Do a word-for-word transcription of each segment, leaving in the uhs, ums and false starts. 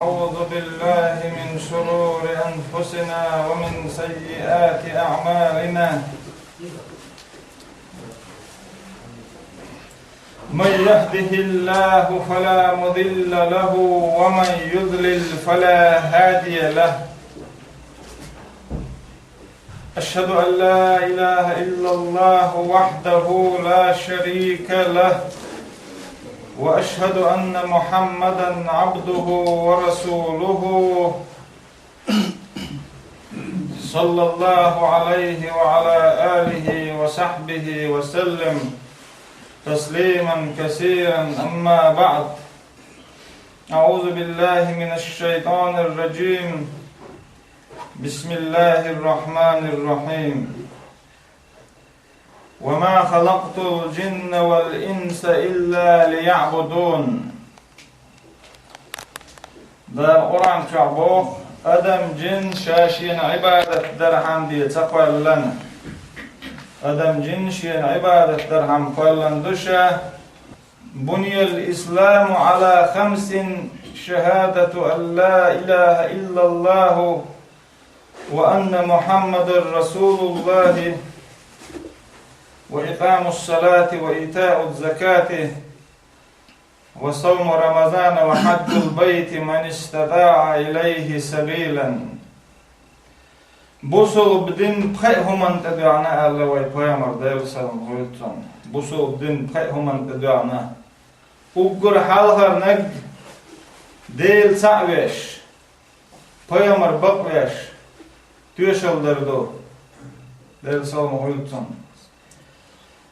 أعوذ بالله من شرور أنفسنا ومن سيئات أعمالنا. من يهده الله فلا مضل له ومن يضلل فلا هادي له. أشهد أن لا إله إلا الله وحده لا شريك له، وأشهد أن محمدا عبده ورسوله، صلى الله عليه وعلى آله وصحبه وسلم تسليما كثيرا. أما بعد، أعوذ بالله من الشيطان الرجيم. بسم الله الرحمن الرحيم. وما خلقت الجن والإنس إلا ليعبدون. Дала Къуръан чохь боху: «Адам, жин ша шена Ӏибадат дархьама де ца кхоьллина». Адам, жин шена Ӏибадат дархьама кхоьллина ду ша. بني الإسلام على خمس: شهادة أن لا إله إلا الله وأن محمدا رسول الله وإقام الصلاة وإيتاء الزكاة وصوم رمضان وحج البيت من استطاع إليه سبيلا. Бусулба дин пхеа хӀуманна тӀедоьгӀна аьлла вай пайхамар, Делан салам хуьлда цунна. Бусулба дин пхеа хӀуманна тӀедоьгӀна. Уггар хьалхарниг Дела цхьаъ веш, пайхамар бакъвеш, тоьшалла дар ду. Делан салам хуьлда цунна.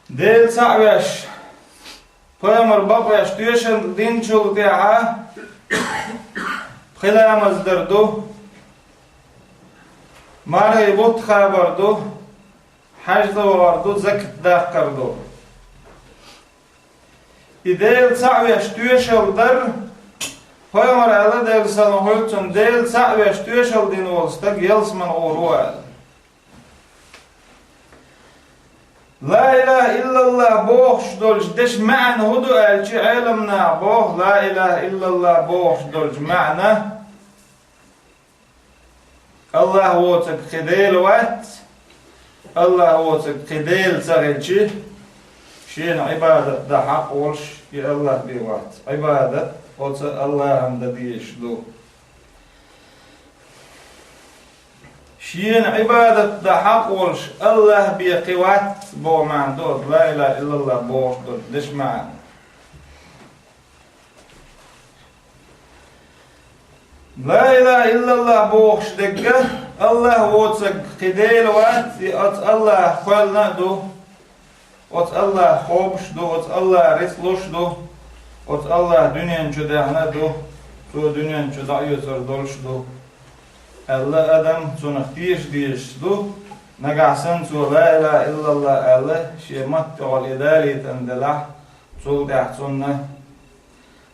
Дела цхьаъ веш, пайхамар бакъвеш, тоьшалла динчул тӀаьхьа пхи ламаз дар ду, мархий бутт хабар ду, хьаьж цӀа вахар ду, закат даккхар ду. И Дела цхьаъ веш тоьшалла дар, пайхамар аьлла, Делан салам хуьлда цунна, Дела цхьаъ веш тоьшалла дина волу стаг ялсамане гӀур ву аьлла. Ла илаха иллаллах бохуш долчу дешан маьӀна хӀун ду аьлча, Ӏеламнаха боху, ла илаха иллаллах бохуш долчу маьӀна: Аллах воцург кхин Дела вац, Аллах воцург кхин Дела ца хилча, шена Ӏибадат дан хьакъ волуш и Аллах бен вац. Ӏибадат оцу Аллахана дан дезаш ду. Шена Ӏибадат дан хьакъ волуш Аллах бен кхин вац боху маьӀна ду оцу ла илаха иллаллах бохуш долчу дешан маьӀна. Ла илаха иллаллах бохуш дерг, Аллах воцург кхин Дела вац, и оцу Аллаха кхоьллина а ду, оцу Аллаха кхобуш а ду, оцу Аллаха рицкъ луш а ду, оцу Аллаха дуьнен чу даьхна а ду, цо дуьнен чу дӀаоьцур долуш а ду аьлла, адам цунах теша дезаш ду. Нагахь санна цо ла илаха иллаллах аьлла, шен матта тӀехула и далийтина делахь, цул тӀаьхьа цунна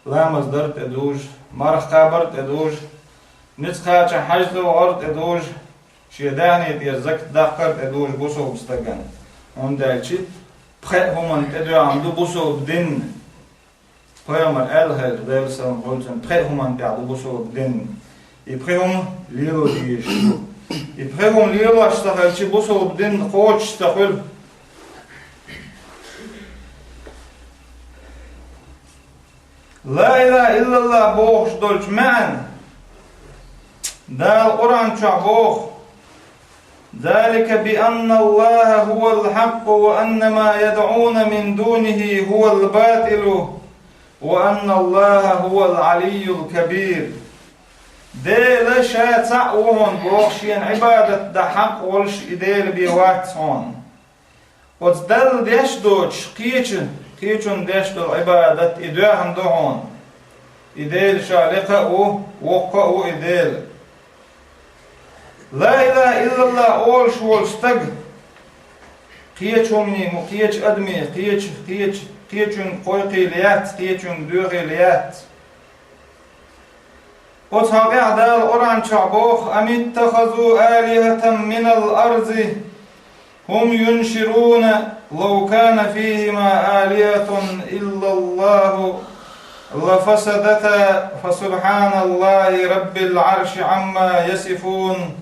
ламаз дар а тӀедужу, марха кхабар а тӀедужу, ницкъ кхача хьаьж цӀа вахар а тӀедужу, шен даьхни тӀера закат даккхар а тӀедужу бусулба стагана. ХӀунда аьлча пхеа хӀуманна тӀедоьгӀна ду бусулба дин. Пайхамар аьлла хилла, Делан салам хуьлда цунна, пхеа хӀуманна тӀехь ду бусулба дин. И пхи хӀума лело дезаш ду. И пхи хӀума лелош ца хилча, бусулба дин кхочуш ца хуьлу. Ла илаха иллаллах бохуш долчу маьӀна Дала Къуръан чохь боху: ذلك بأن الله هو الحق وأن ما يدعون من دونه هو الباطل وأن الله هو العلي الكبير. Дела ша цхьаъ ву хьуна боху, шена Ӏибадат дан хьакъ волуш и Дела бен вац хьуна. Оцу Далла деш а доцуш, кхечу, кхечунна деш долу Ӏибадат и доьхна ду хьуна. И Дела ша лекха а ву, воккха а ву и Дела. Ла илаха иллаллах олуш волу стаг кхечу хӀумане, кхечу адаме, кхечу, кхечу, кхечуьнга кхойкхийла яц, кхечуьнга доьхийла яц. Оцу хьокъехь Дала Къуръан чохь боху: أم اتخذوا آلهة من الأرض هم ينشرون لو كان فيهما آلهة إلا الله لفسدتا فسبحان الله رب العرش عما يصفون.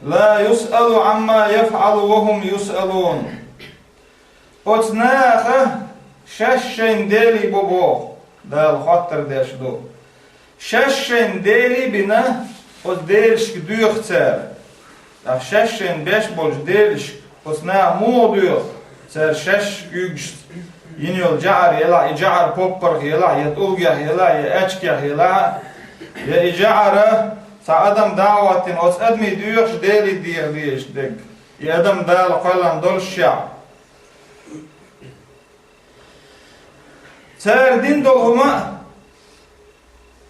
لا يسأل عما يفعل وهم يسألون. Оцу наха шаьш шайн делий бу боху, Дала хоттар деш ду. Шаьш шайн делий бина, оцу делашка доьху цара. Ткъа шаьш шайн беш болчу делашка оцу наха муха доьху, цара шаьш уьгуш йина йолу жаӀар елахь, и жаӀар поппарх елахь, я тӀулгех елахь, я аьчкех елахь, я и жаӀара цхьа адам дӀа а хӀоттийна, оцу адамийн доьхуш делий деха дезаш дерг. И адам Дала кхоьллина доллушехь. Цара дина долу хӀума а,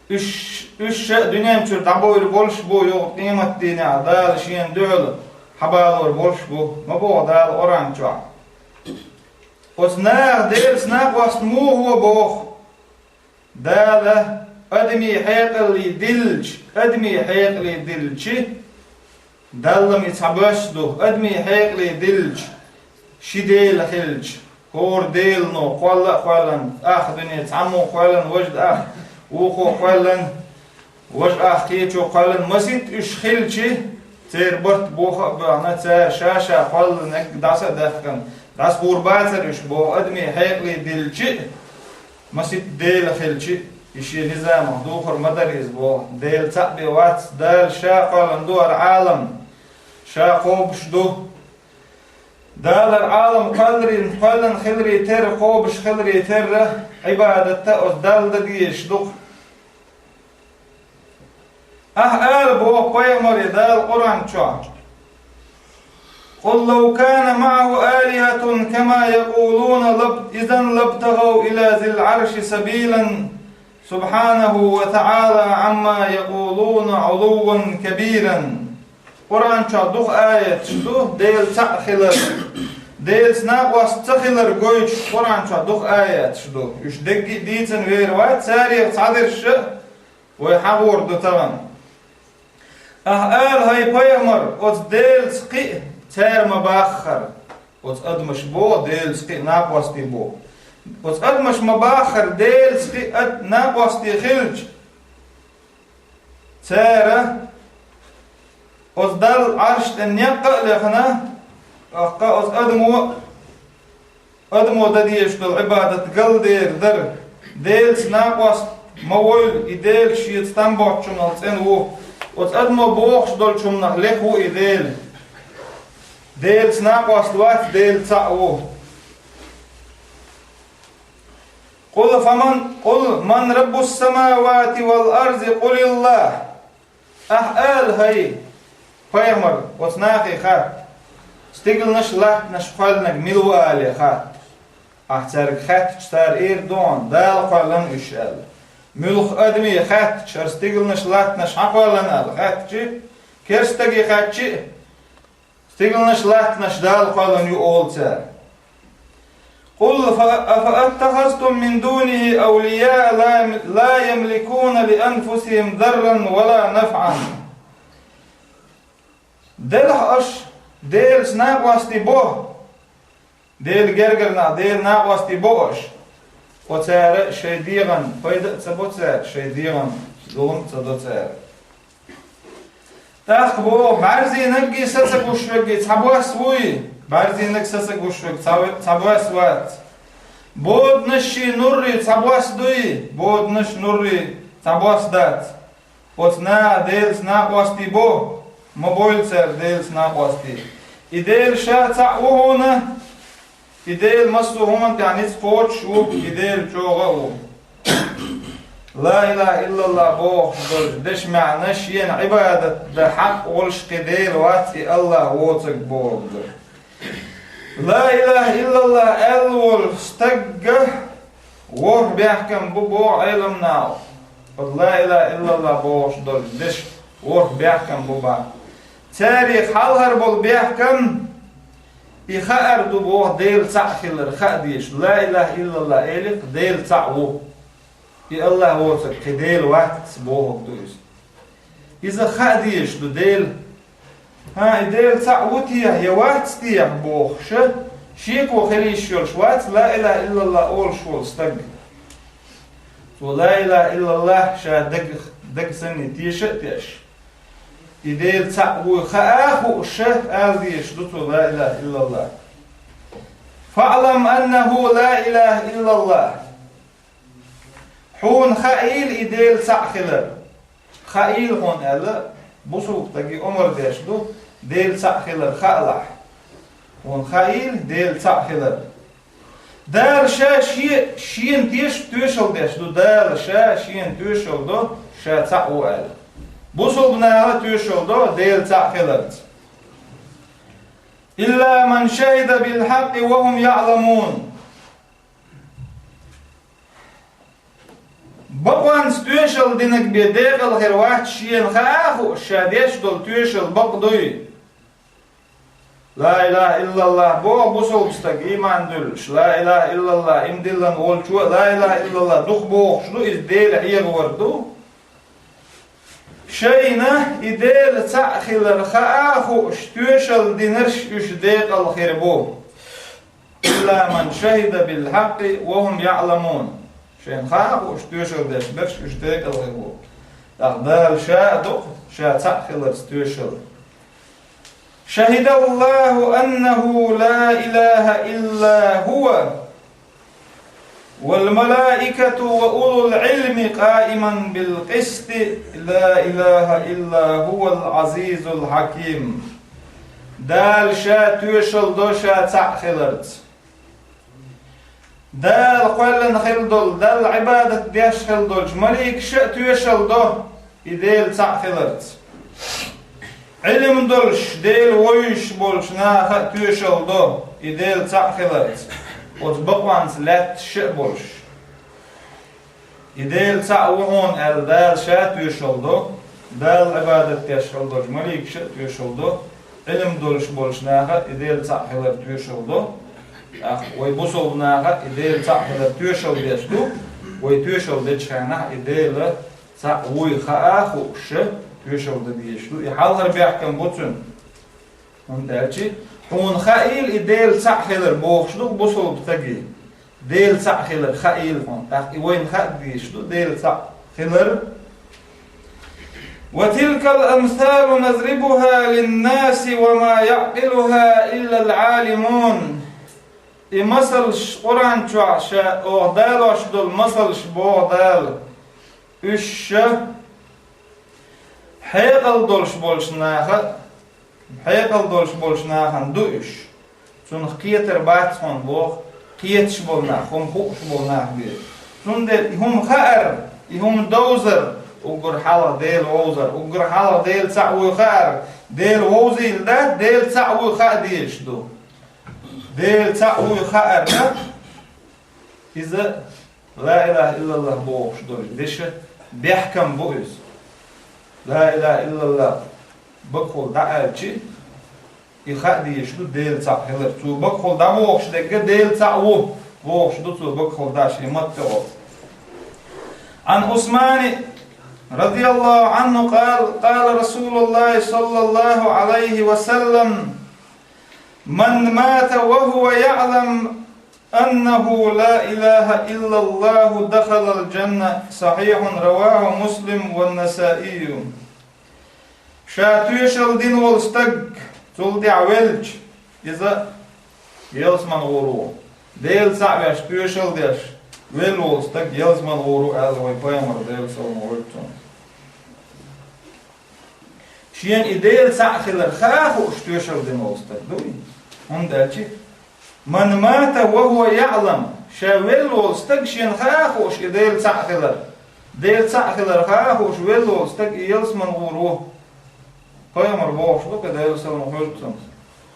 уьш, уьш ша а дуьнен чуьра дӀабовр болуш бу, юха къематдийнахь Дала шена дуьхьал хьабалор болуш бу, ма боху Дала Къуръан чохь. Оцу наха Делаца накъост муха ву боху? Дала адамийн хьекъаллий диллича, адамийн хьекъаллий диллича, Далла ма и цхьабосса ду, адамийн хьекъаллий диллича, ши дела хилча, хӀора делано кхолла а кхоьллина, ах дуьне цхьаммо кхоьллина, важа ах вукхо кхоьллина, важа ах кхечо кхоьллина, масийтта уьш хилча, церан барт боха а боьхна, цара ша-ша кхоллинарг дӀаса а даьккхина, дӀасахур бацара уьш боху адамийн хьекъаллий диллича а, масийтта дела хилча а, и шен низамах духур ма дара иза боху. Дела цхьаъ бен вац, Дала ша кхоьллина ду хӀара Ӏалам, ша кхобуш ду. Дала хӀара Ӏалам кхоьлларийн, кхоьллина хиларе терра, кхобуш хиларе терра, Ӏибадат а оцу Далла дан дезаш ду-кх. Ахьа ала боху пайхамаре Дала Къуръан чохь: قل لو كان معه آلهة كما يقولون لاب-، إذا لابتغوا إلى ذي العرش سبيلا سبحانه وتعالى عما يقولون علوا كبيرا. Къуръан чохь дукха аяташ ду, Дела цхьаъ хилар, Делаца накъост ца хилар гойтуш Къуръан чохь дукха аяташ ду. Уьш дерриге а дийцина вер вац, царех цхьадерш а вай хьахор ду тахана. Ахьа ала, хӀай пайхамар, оцу Делаца кхин а цара ма баххара. Оцу адамаш боху, Делаца кхин а накъостий боху. Оцу адамаш ма баххара, Делаца кхин а ад-, накъостий хилча, цара оцу Далла Ӏарш тӀе некъ а лехна, тӀаккха оцу адамо Адамо дан дезаш долу Ӏибадат галдер дара. Делаца накъост ма войла, и Дела шеца там боцчунах цӀена ву. Оцу адамо бохуш долчунах леха ву и Дела. Делаца накъост вац, Дела цхьаъ ву. قل فمن، قل من رب السماوات والأرض قل الله. Ахьа ала, хӀай пайхамар, оцу нахе хатта, стигланаш а, латтанаш а кхоьллинарг мила ву алий хатта. Ахьа цаьрга хаьттича, цара эр ду хьуна, Дала кхоьллина уьш аьлла. Муьлхха адаме хаьттича, хӀара стигланаш а, латтанаш а хьан кхоьллина аьлла хаьттича, керстаге хаьттича а, стигланаш а, латтанаш а Дала кхоьллина ю олу цара. قل أفأتخذتم من دونه أولياء لا، لا يملكون لأنفسهم ضرا ولا نفعا. Делахь аша Делаца накъостий бо, Делан гергара нах, Делан накъостий бо аша. Оцара шайн дегӀан пайда а ца бо цара, шайн дегӀан зулам а ца до цара. ТӀаккха боху, бӀаьрзинаргий, са ца гуш верг цхьабосса вуй? БӀаьрзинарг, са ца гуш верг цхьа-, цхьабосса вац. Боданашший, нуррий цхьабосса дуй? Боданаш, нуррий цхьабосса дац. Оцу наха Делаца накъостий бо, ма бойла цара Делаца накъостий. И Дела ша цхьаъ ву хьуна, и Дела массо а хӀуманна тӀехь ницкъ кхочуш ву, и Дела чӀогӀа а ву. Ла илаха иллаллах бохуш долчу дешан маьӀна шена Ӏибадат дан хьакъ волуш кхин Дела вац, и АллахӀ воцург бохург ду. Ла илаха иллаллах аьлла волу стагга ворхӀ бехкам бу боху Ӏеламнаха. Оцу ла илаха иллаллах бохуш долчу дешан ворхӀ бехкам бу боху. Царех хьалхара болу бехкам, и хаар ду боху Дела цхьаъ хилар хаа дезаш. Ла илаха иллаллах элира, Дела цхьаъ ву. И АллахӀ воцург кхин Дела вац бохург ду иза. Иза хаа дезаш ду Дела. ХӀан, и Дела цхьаъ ву техьа я вац техьа бохуш, шеко хила йиш йолуш вац ла илаха иллаллах олуш волу стаг. Цо ла илаха иллаллахӀ ша даг, даг санна теша а теш, и Дела цаӀ вуй хаа а хууш, ала дезаш ду цо ла илаха иллаллахӀ. «ФаӀлам аннаху ла илаха иллаллахӀ». Хьуна хаийла и Дела цаӀ хилар. Хаийла хьуна аьлла, бусулба стаге омра деш ду, Дела цаӀ хилар хаалахь. Хьуна хаийла Дела цаӀ хилар. Дала ша ше-, шена теша тоьшалла деш ду, Дала ша шена тоьшалла до, ша цаӀ ву аьлла. Бусулба наха тоьшалла до Дела цаӀ хиларца. «Илла ман шахӀида билхьакъи ва хӀум яӀламун». Бакъонца тоьшалла динарг бен декъала хир вац шена хаа а хууш, ша деш долу тоьшалла бакъ дуй. Ла илаха иллаллахӀ боху бусулба стаг, иман дуьллуш, ла илаха иллаллахӀ, иман диллина волчо а ла илаха иллаллахӀ дукха бохуш ду, иза Дела хьехавар ду. Шайна и Дела цаӀ хилар хаа а хууш, тоьшалла динарш уьш декъала хир бу. «Илла ман шахӀида билхьакъи ва хӀум яӀламун». Шайна хаа а хууш, тоьшалла деш берш уьш декъала хир бу. ТӀаккха Дала ша а ду-кх ша цаӀ хиларца тоьшалла. «ШахӀидаллаху аннаху ла илаха илла хӀува, вал малаикату ва улул Ӏилми къаиман бил къисти, ла илаха илла хӀувал Ӏазизул хьаким». Дала ша тоьшалла до ша цаӀ хиларца. Дала кхоьллина хила долу, Далла Ӏибадат деш хила долчу маликаша а тоьшалла до и Дела цхьаъ хиларца. Ӏилма долуш, Дела вовзуш болчу наха а тоьшалла до и Дела цхьаъ хиларца, оцу бакъонца лаьтташ а болуш. И Дела цхьаъ ву хьуна аьлла, Дала Ша тоьшалла до, Далла Ӏибадат деш хила долчу маликаша а тоьшалла до, Ӏилма долуш болчу наха а и Дела цхьаъ хилар тоьшалла до. ТӀаккха вай бусалба наха а и Дела цхьаъ хилар тоьшалла деш ду, вай тоьшалла дечу хенахь и Дела цхьаъ вуй хаа а хууш, тоьшалла дан дезаш ду. И хьалхара бехкам бу цуьнан. ХӀунда аьлча хьуна хаийла и Дела цхьаъ хилар бохуш ду бусалба стаге. Дела цхьаъ хилар хаийла хьуна, тӀаккха и вайна хаа дезаш ду Дела цхьаъ хилар. «Ва тилкал амсалу назрибуха линнаси ва ма яъкъилуха иллал Ӏалимун». И масалш Къуръан чохь ша оха далош долу масалш боху Дала. Уьш ша хьекъал долуш болчу наха а, хьекъал долуш болчу нахана ду уьш. Цунах кхетар бац хьуна боху, кхеташ болу нах, хӀума хууш болу нах бен. Цундела и хӀума хаар, и хӀума довзар, уггар хьалха Дела вовзар, уггар хьалха Дела цхьаъ вуй хаар, Дела вовзийла дац, Дела цхьаъ вуй хаа дезаш ду. Дела цхьаъ вуй хаар дац, иза ла илаха иллаллах бохуш долу дешан бехкам бу иза. Ла илаха иллаллах бакъахула дӀааьлчи, и хаа дезаш ду Дела цхьаъ хилар. Цо бакъахула дӀабохуш дерг Дела цхьаъ ву бохуш ду цо бакъахула дӀа шен маттехула. Ӏан Усмани радияллаху Ӏанху къала, къала Расулуллахи саллаллаху Ӏалайхи ва саллам: «Ман мата ва хува яълам аннаху ла илаха иллаллаху дахалал джанна». Сахьихьун, раваху Муслим ва Насаию. Ша тоьшалла дина волу стаг цул тӀаьхьа велча, иза ялсаман гӀур ву. Дела цхьаъ веш, тоьшалла деш велла волу стаг ялсаман гӀур ву аьлла вай пайхамар, Делан салам хуьлда цунна. Шена и Дела цхьаъ хилар хаа а хууш тоьшалла дина волу стаг ду и. ХӀунда аьлча «Ман мата ва хува яълам», ша велла волу стаг шена хаа а хууш и Дела цхьаъ хилар. Дела цхьаъ хилар хаа а хууш велла волу стаг и ялсаман гӀур ву. Пайхамар бохуш ду-кх, Делан салам хуьлда цунна.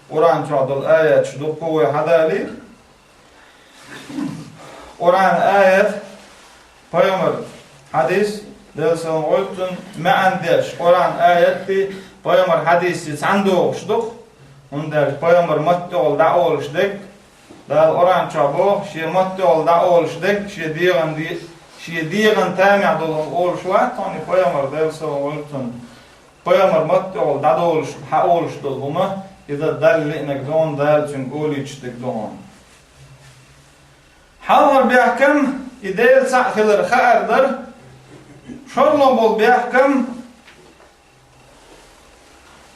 Къуръан чохь долу аяташ дуккха вай хьадалийра. Къуръан аят, пайхамар хьадис, Делан салам хуьлда цунна, маьӀна деш, Къуръан аятти, пайхамар хьадисти цхьаьна догӀуш ду-кх. ХӀунда аьлча пайхамар маттехула дӀаолуш дерг, Дала Къуръан чохь боху, шен маттехула дӀаолуш дерг, шен дегӀан де-, шен дегӀан тамехь долу хӀума олуш вац хьуна и пайхамар, Делан салам хуьлда цунна. Пайхамар маттехула дӀадолуш, хьаолуш долу хӀума, иза Далла лиънарг ду хьуна, Дала цуьнга олуьйтуш дерг ду хьуна. Хьалхара бехкам, И Дела цхьаъ хилар хаар дар, шорло болу бехкам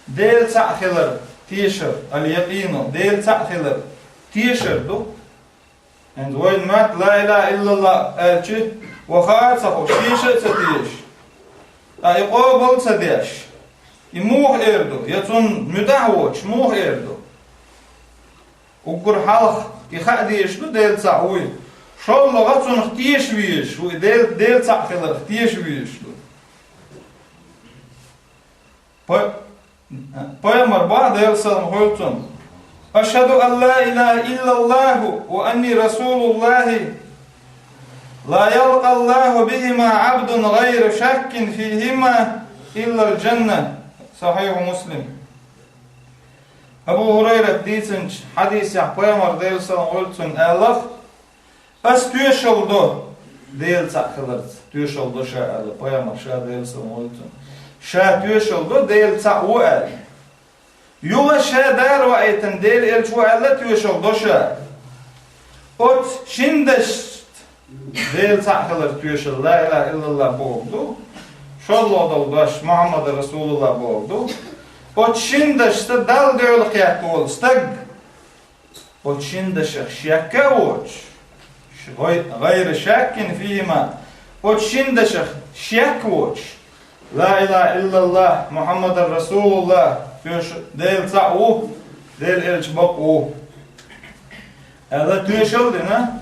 Дела цхьаъ хилар тешар, ал-якъину, Дела цхьаъ хилар тешар ду. ХӀинца вайн моьтту ла илаха иллаллах аьлча, ваха а ца хууш, теша а ца тешаш, ткъа и къобал а ца деш, и муха эр ду, я цунна муьтӀахь воцуш муха эр ду? Уггар хьалха и хаа дезаш ду Дела цхьаъ вуй. ШоллагӀа цунах теша везаш ву, и Дела, Дела цхьаъ хиларх теша везаш ду. Пай-, пайхамар боху, Делан салам хуьлда цунна: «Ашхаду ан ла илаха иллаллаху ва анни расулуллахи, ла ялкъаллаху бихима абдун гайра шаккин фихима иллал джанна». Сахьиху Муслим. Абу Хурайрат дийцинчу хьадисехь пайхамар, Делан салам хуьлда цунна, аьлла: «Ас тоьшалла до Дела цхьаъ хиларца, тоьшалла до ша», аьлла пайхамар, ша, Делан салам хуьлда цунна. Ша тоьшалла до Дела цхьаъ ву аьлла. Юха ша Дала ваийтина Делан элча ву аьлла тоьшалла до ша. Оцу шина дашца Дела цхьаъ хилар тоьшалла, ла илаха иллаллах бохург ду, шоллагӀа долу дош Мухьаммад расулуллах бохург ду. Оцу шина дашца Далла дуьхьал кхетта волу стаг, оцу шина дашах шек а воцуш, ш-, гӀай-, гӀайра шаккин фихима, оцу шина дашах шек а воцуш, ла илаха иллаллах, Мухьаммадан расулуллах, тоьш-, Дела цхьаъ ву, Делан элча бакъ ву аьлла, тоьшалла дина.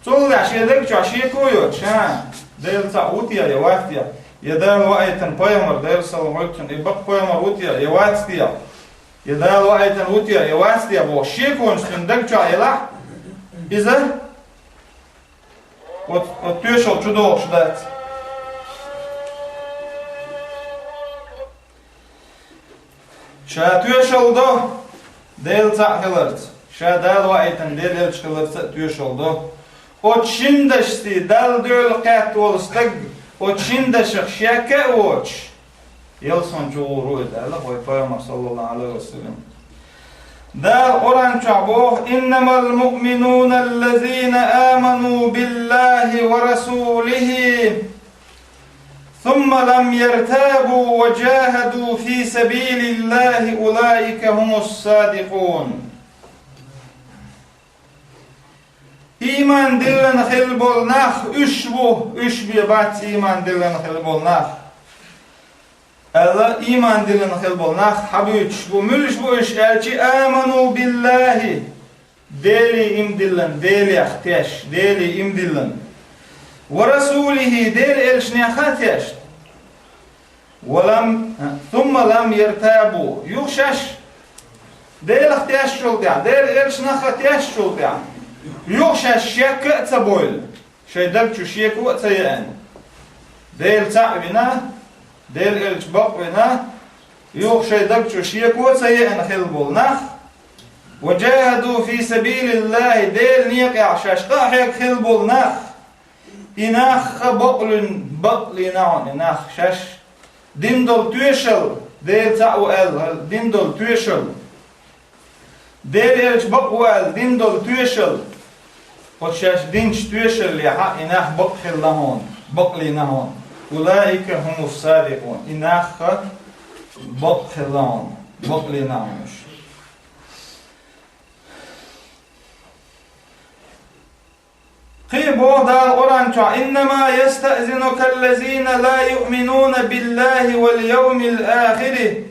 Цул тӀаьхьа шен даг чохь шеко а йоцуш, ша Дела цхьаъ ву те я вац те, я Дала ваийтина пайхамар, Делан салам хуьлда цунна, и бакъ пайхамар ву те я вац те, я Дала ваийтина ву те я вац те бохуш, шеконаш цуьнан даг чохь елахь, иза оцу, оцу тоьшалла чу догӀуш дац. Ша тоьшалла до Дела цхьаъ хиларца, ша Дала ваийтина Делан элча хиларца а тоьшалла до. Оцу шина дашций Далла дуьхьал кхетта волу стаг, оцу шина дашах шек а воцуш, ялсамани чу гӀур ву иза аьлла вай пайхамар, саллаллаху Ӏалайхи ва саллам. Дала Къуръан чохь боху: «Иннамал муъминуна аллазина аману биллахи ва расулихи, сумма лам яртабу ва джахаду фи сабилиллахи, улаика хумус садикъун». Ийман диллина хилла болу нах уьш бу, уьш бен бац ийман диллина хилла болу нах. Аьлла, ийман диллина хилла болу нах хьабуьйцуш бу. Муьлш бу уьш аьлча, аману биллахи, Деле ийман диллина, Делех теш, Деле ийман диллина. Ва расулихи, Делан элчанех а теш. Ва лам, сумма лам яртабу. Юха шаьш Делах тешначул тӀаьхьа, Делан элчанах а тешначул тӀаьхьа, юха шаьш шек а ца бойла, шайн даг чу шеко а ца еана. Дела цхьаъ вина, Делан элча бакъ вина, юха шайн даг чу шеко а ца еана хилла болу нах, ва джахаду фи сабилиллахи, Делан некъехь шаьш къа а хьегна хилла болу нах, и нах а бакълуьйна, бакълийна хьуна и нах шаьш дина долу тоьшалла, Дела цхьаъ ву аьлла дина долу тоьшалла, Делан элча бакъ ву аьлла дина долу тоьшалла, оцу шаьш динчу тоьшаллехь и нах бакъ хилла хьуна, бакълийна хьуна. Улаика хумус садикъун, и нах а бакъ хилла хьуна, бакълийна хьуна уьш. Кхин а боху Дала Къуръан чохь: «Иннама ястаъзинука аллазина ла юъминуна биллахи вал йовмил ахири,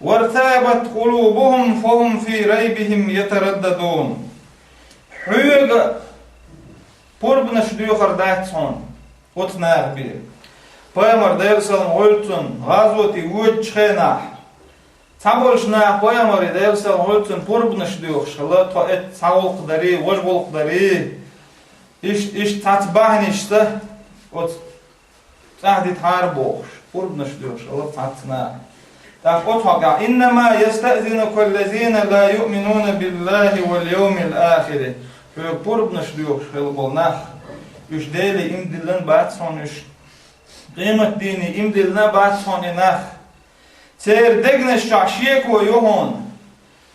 вартабат къулубухум, фахум фи райбихим ятараддадун». Хьоьга пурбанаш доьхур дац хьуна оцу нахах бен. Пайхамар, Делан салам хуьлда цунна, гӀазоте воьдучу хенахь, цхьаболчу наха пайхамаре, Делан салам хуьлда цунна, пурбанаш доьхуш хилла, тхо эцна цхьа гӀуллакх дарий, важа гӀуллакх дарий, иштта, иштта цхьацца бахьанашца оцу цӀахь дитахьара бохуш, пурбанаш доьхуш хилла цхьацца наха. ТӀаккха оцу хьокъехь: «Иннама ястаъзинука аллазина ла юъминуна биллахи вал йовмил ахири». Хьоьга пурбанаш доьхуш хилла болу нах, уьш Деле ийман диллина бац хьуна уьш, къематдийне ийман диллина бац хьуна и нах. Церан дегнаш чохь шеко ю хьуна.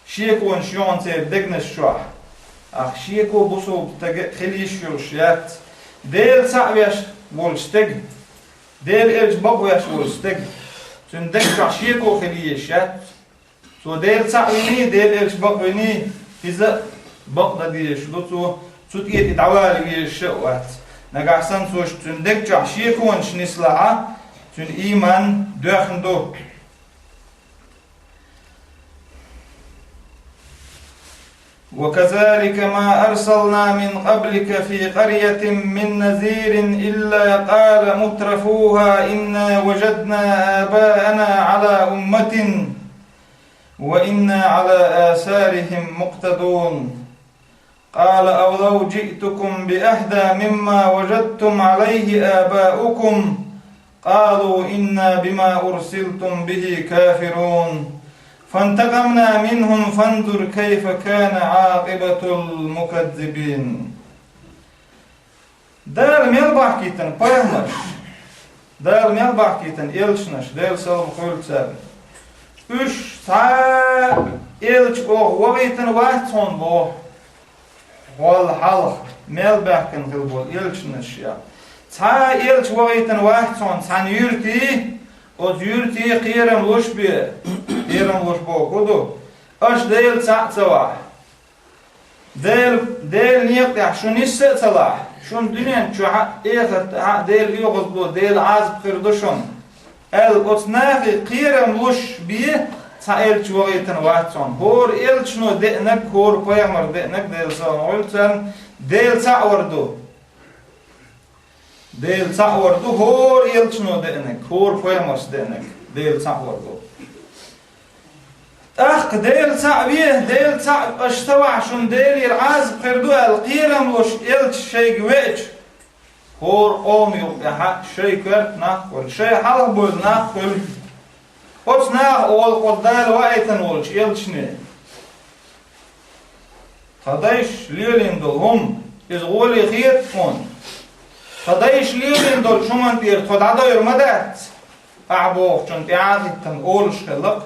Шеконаш ю хьуна церан дегнаш чохь. Ахь шеко бусулба стага а хила йиш йолуш яц. Дела цхьаъ веш волчу стеган, Делан элча бакъвеш волчу стеган, цуьнан дегчохь шеко хила езаш яц. Цо Дела цхьаъ виний, Делан элча бакъвиний, иза бакъдан дезаш ду цо, цу тӀера и дӀавала везаш а вац. Нагахь санна цо цуьнан дегчохь шеконаш нислахь, цуьнан ийман доьхна ду. وكذلك ما أرسلنا من قبلك في قرية من نذير إلا قال مترفوها إنا وجدنا آباءنا على أمة وإنا على آثارهم مقتدون. قال أولو جئتكم بأهدى مما وجدتم عليه آباءكم قالوا إنا بما أرسلتم به كافرون. فانتقمنا منهم فانظر كيف كان عاقبة المكذبين. Дала мел бахкийтина пайхамарш, Дала мел бахкийтина элчанаш, Делан салам хуьлда царна. Уьш цхьа а элча оха вахийтина вац хьуна боху. Гьол хьалха мел баьхкина хилла болу элчанаш я. Цхьа а элча вахийтина вац хьуна цхьана юьртий, оцу юьртий кхерам луш бен, кхерам луш боху хӀун ду, аша Дела цхьаъ ца вахь. Дела, Делан некъа тӀехь шу нисса а ца лахь, шуна дуьнен чохь а, эхартахь а Делан оьгӀазло, Делан Ӏазап хир ду шуна, аьлла, оцу нахе кхерам луш бен цхьа элча вахийтина вац хьуна. ХӀора элчано деанарг, хӀора пайхамар деанарг, Делан салам хуьлда царна, Дела цхьаъ вар ду. Дела цхьаъ вар ду хӀора элчано деанарг, хӀора пайхамарс деанарг, Дела цхьаъ вар ду. ТӀаккха Дела цхьаъ ве, Дела цхьаъ аша ца вахь шуна Делера Ӏазап хир ду аьлла, кхерам луш элча шайга веача, хӀора къоман юкъа тӀехь а шайн коьрта нах а хуьлу, шайн хьалха бевлла нах а хуьлу. Оцу наха олу оцу Дала ваийтина волчу элчане: «Тхан дайша лелийна долу хӀума, иза гӀоле хета хьуна? Тхан дайша лелийна долчу хӀуманна тӀера тхо дӀадойр ма дац, ахь бохучунна тӀаьхьа а хӀиттина олуш хилла-кх.